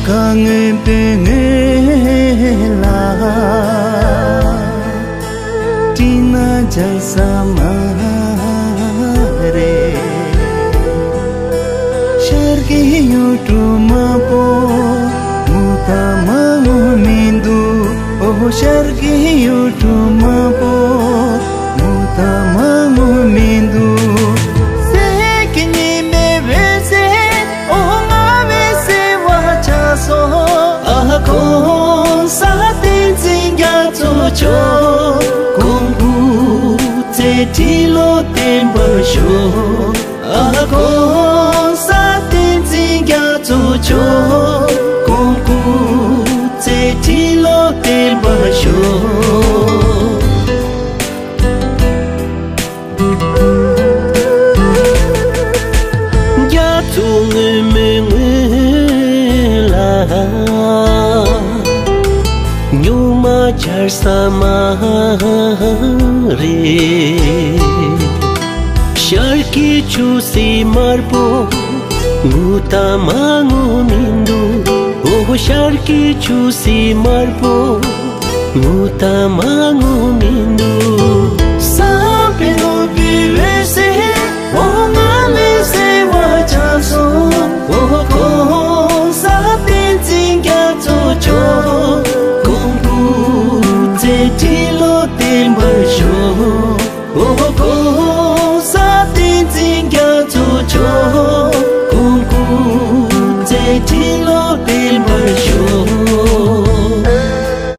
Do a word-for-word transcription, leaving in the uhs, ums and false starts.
དཀར་སྔོན་པོའི་ངོས་ལ་སྤྲིན་ནག་འཇགས་ས་མ་རེད། ཤར་གྱི་ཡུལ་གྲུ་དམར་པོ་ངུ་དང་མ་ངུ་མི་འདུག་ཨོ་ཤར་གྱི་ཡུལ་གྲུ་དམར་པོ་ངུ་དང་མ་ངུ་མི་འདུག་གསེར་གྱི་ཉི་མའི་འོད་ཟེར་ཨོ་ང་བའི་སེར་བ་ཆགས་སོང་། ཨ་ཧ་གོང་ས་བསྟན་འཛིན་རྒྱ་མཚོ་མཆོག་གོང་བུ་རྩེ་ཁྲི་ལོ་བརྟན་པར་ཤོག་ཨ་ཧ་གོང་ས་བསྟན་འཛིན་རྒྱ་མཚོ་མཆོག་གོང་བུ་རྩེ་ཁྲི་ལོ་བརྟན་པར་ཤོག་རྒྱ་མཚོ་སྔོན་མོའི་ངོས་ལ་སྨྱུག་མ་འབྱར་ས་མ་རེད། ཤར་གྱི་ཆུ་བཞི་དམར་པོ་ངུ་དང་མ་ངུ་མི་འདུག་ཨོ་ཤར་གྱི་ཆུ་བཞི་དམར་པོ་ངུ་དང་མ་ངུ་མི་འདུག་བསམ་པའི་ནོར་བུའི་འོད་ཟེར་འོ་ང་ལས་གསལ་བར་ཆགས་སོང་། ཨོ་གོང་ས་བསྟན་འཛིན་རྒྱ་མཚོ་མཆོག་གོང་བུ་རྩེ་ཁྲི་ལོ་བརྟན་པར་ཤོག